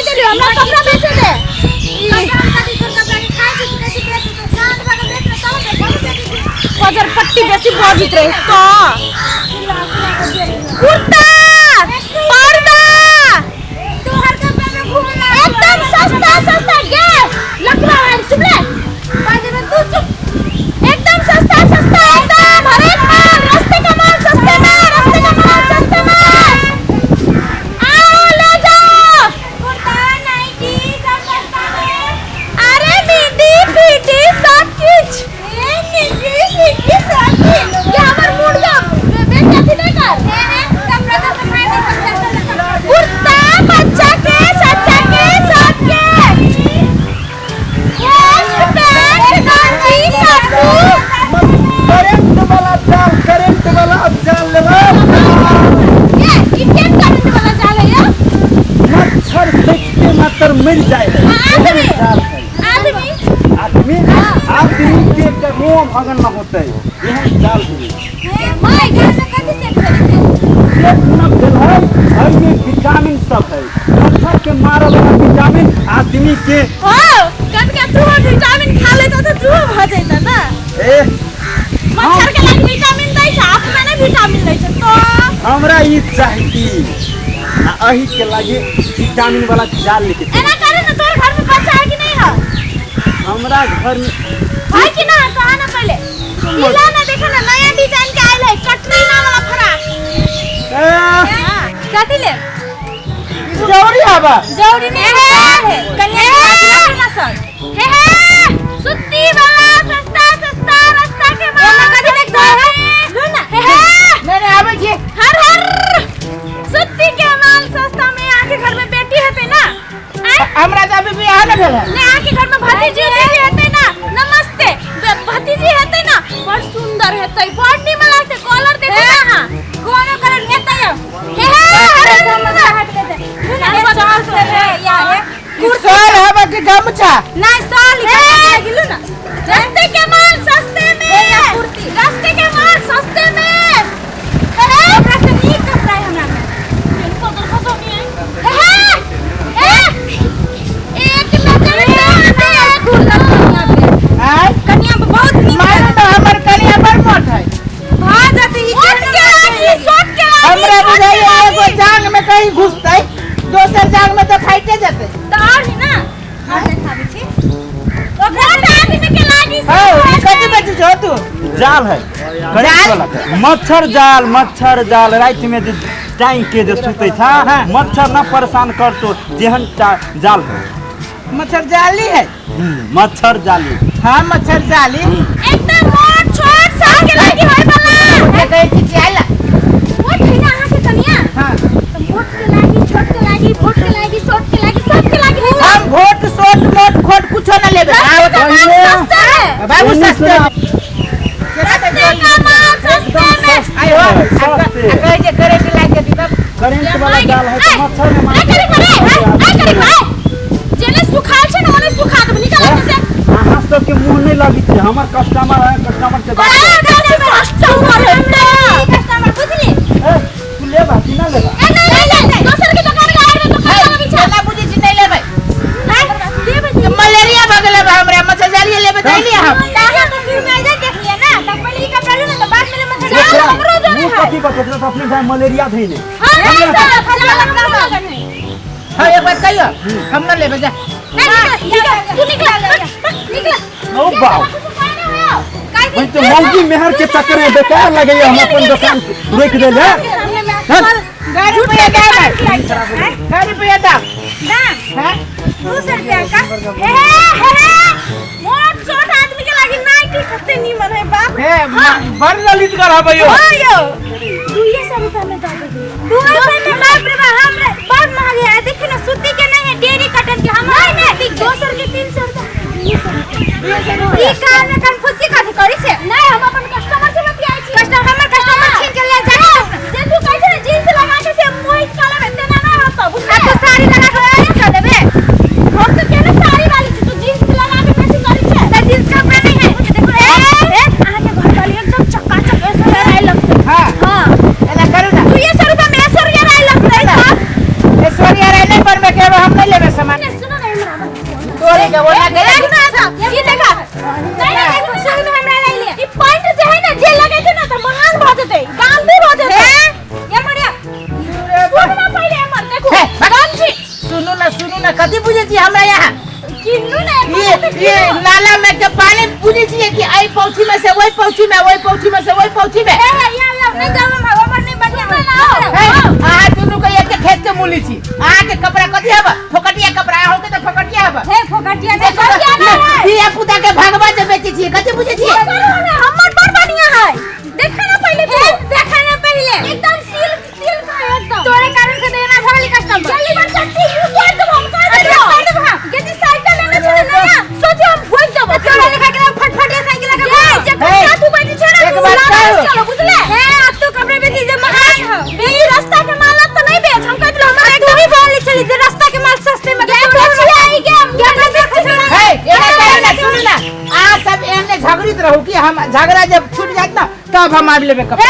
देलियो हमरा कपड़ा बेचे दे। पजर पट्टी बेसी बजित रहे तो कुर्ता पर्दा एकदम सस्ता सस्ता गे लकड़ा वाली चुप ले तू चुप। एकदम सस्ता सस्ता एकदम हरेक माल रास्ते का माल सस्ते में, रास्ते का माल सस्ते में। आओ ले जाओ। कुर्ता नाइटी सब सस्ता में। अरे मिडी पीटी सब किछ। ए मिडी पीटी सब किछ। ये हमर मूड का बेच अथी नहीं कर। हे हे कपड़ा तो सफाई में सब सस्ता। कुर्ता बच्चा के सच्चा के सब के। पैंट पैंट गंजी कट्टू। करंट वाला जाल, करंट वाला जाल लेबै। ये ई केन करंट वाला जाल है यो? मच्छर सेकते मात्र मरि जाइ है। आदमी। एहन जाल है। आदमी। आदमी आदमी के एकटा रोम अगन न होतै, एहन जाल है। हे my घर में कथि सेट भेल छै? सेट न भेल है, एहिमे विटामिन सब है। मच्छर के मारऽ वाला विटामिन आदमी के। हो कनका तू विटामिन खा लेता तो तू भ जैता ना। ए मच्छर के लागी विटामिन दै छै, अपना नै विटामिन दै छै तो। हमरा ई चाही आ एही के लागी विटामिन वाला जाल लेके चल। एना करे ना, तोर घर में बच्चा है कि नहीं है? हमरा घर में है कि ना कहा ना पहले। इला ना देखा ना नया डिजाइन के आइल है कटरीना वाला फराक। ए, हां कथि ले? जरूरी हवा। जरूरी नहीं है कन्या के ना सर। हे हे सुत्ती वाला सस्ता सस्ता रास्ता के माल। एना कथि देख है? लो ना। हे हे नहीं नहीं आबै छी। हर हर सुत्ती के माल सस्ता में। आके घर में बेटी हेतै ना? आय हमरा तऽ अभी बियाह नहि भेल है। ने आके घर में भतीजी उतीजी हेतै ना? नमस्ते भतीजी हेतै ना? बड़ सुंदर हेतै, बड़ नीमन लागतै। कॉलर देखो ना अहाँ कोनो कलर हेतै। हे हे हर हर हट के दे। लो ना, हे साल से है या है। ई साल हवा के गमछा। नहीं साल हे। गिलू ना। रास्ते के माल सस्ते में। हे कुर्ती। रास्ते के माल सस्ते में। हे हे ओकरा से नीक कपड़ा है हमरा में। हे हे ए एक नजर पे कुर्ता कन्या पे। आय कन्या पे बहुत नीक मानू तऽ हमर कनिया बड़ मोट है। भ जेतै ई मोट के लागी सोट के लागी। हमरा सोट के बुझाइए एगो लागी। जांग में कहीं घुसतै दोसर जांग में तऽ फाइटे जेतै। तऽ और है ना हम देखाबै छी। मोट आदमी के लागी। हौ ई कथी बेचै छहो तू? जाल है करंट वाला मच्छर जाल। मच्छर जाल राति में जे टांग के जे सुतै था मच्छर न परेशान करतो जेहन जाल है। मच्छर जाली है। मच्छर जाली। हाँ मच्छर जाली। एकदम मोट छोट सब के लागी होय वाला। के कहै छी आइला। मोट है ना अहाँ के कनिया? हाँ। तो मोट के लागी छोट के लागी भोट के लागी सोट के लागी सब के लागी। हम भोट सोट मोट खोट कुछो न लेबै। रास्ते का माल सस्ता है। बाबू सस्ते। रास्ते का माल सस्ते में। आइ हो आ कहै जे करंट लागि जेतै तब। करंट वाला जाल है तो मच्छर न ए करी पर ए करी भाई जेने सुखाल छै ने ओने सुखा देब निकल एतऽ से। अहाँ सबके मुँह नहीं लगी छै, हमर कस्टमर है, कस्टमर से बात अरे कस्टमर है ना। कस्टमर बुझली। ए, तू लेबा कि ना लेबा? ए नहीं नहीं नहीं दोसर के दुकान के आड़ में दुकान लगी छै। केना बुझै छी नहि लेबै? लेबै। तऽ मलेरिया भऽ गेलै बा हमरा, मच्छर जालिए लेबै तऽ अइलियै हम। अहाँ तो शुरू में ऐसे देख लिया ना तब पहले ई कपड़ा लो ना तो बाद में मच्छर जाल जाल। हमरो जोरे मुँह है। कथी बतबै तऽ अपने भाई मलेरिया धइने। हां नहीं सर हमरो लगन है। हाँ एक बात कहियो हम न लेबै जा। नहीं निकल तू निकल निकल। ओ बाप भाई तो मौगी मेहर के चक्कर में बेकार लगैया हम अपन दुकान रोकि देले। गाड़ी रुपया दाम है। गाड़ी रुपया दाम। दाम हाँ 200 रुपया का। हे हे हे मोट छोट आदमी के लागी नाइटी कते नीमन है बाप। हे बड़ ललित कर हबै यो। हां यो 200 रुपया में दे दे। 200 में बाप रे बाप हमरा बड़ महंगे है। देखी ना सूती के नहीं है डेरी कॉटन के हम नहीं नहीं दोसर के 300 रुपया। ई कार में कंफ्यूज के कथी करी छे? नहीं हम अपन कस्टमर से बतियाई छी। कस्टमर हमर कस्टमर छीन के ले जा। जे तू कहै छै ने जींस लगा के से मोहित कर लेबे तेना ना होतो बुझले? आ तू साड़ी लगा के मोहित कर लेबे? हम तो केना साड़ी वाली छी, तू जींस लगा के बेसी करी छै। त जींस कपड़ा नहीं है देखो। ए अहाँ के घर वाली एकदम चकाचक ऐसे लड़ाई लगते। हां हां एना करू ना। 200 रुपया में 100 सामान सुनो ना हमरा तोरे के ओना के एक ना था ये देखा नहीं नहीं देखो शुरू में हमरा ले ले ई पैंट जे है ना जे लगे छै ना त महान भ जेतै गांधी भ जेतै ये मरिया सुन ना पहिले हमर देखो हे, गांधी सुनू ना सुनू ना, कथी बुझै छी हमरा यहाँ? किन्नू ना। ये नाला में के पानी बुझै छियै कि एहि पौछी में से ओहि पौछी में, ओहि पौछी में से ओहि पौछी में। ए या या नहीं जाओ, हम हमर नहीं बढ़िया। हे, अहाँ दुनू के एक खेत के मूली छी। अहाँ के कपड़ा कथी हब? फोकटिया कपड़ा अहाँ के त फोकटिया हब। हे फोकटिया नहीं, फोकटिया नहीं है। धिया पुता के भगवा जे बेचै छियै, कथी बुझै छियै? हमर बड़ बढ़िया है, देखा ना पहिले तू। देखा ना पहिले। एकदम सिल्क सिल्क है एकदम। तोरे कारण से देना भगली कस्टमर। जल्दी बन सकती हूँ कर दो, हम कर दो, कर दो हम। ये जी साइकिल लेने चले नया सोचो हम भूल जाबो। तोरे लेखा के फटफटिया साइकिल लगा ये जे हे, कपड़ा तू बेची छे ना, एक तू बात लाना कहू। चलो बुझले। हे अब तू कपड़े बेची जे महान हो। ई रास्ता के माल अब तो नहीं बेच, हम कह दिलो हमरा। तू भी बोली चली जे रास्ता के माल सस्ते में। ये बेची आई के हम हे, एना कहू ना, सुनू ना, अहाँ सब एहने झगड़ित रहू कि हम झगड़ा जब छूट जात ना तब हम आबि लेबै कपड़ा।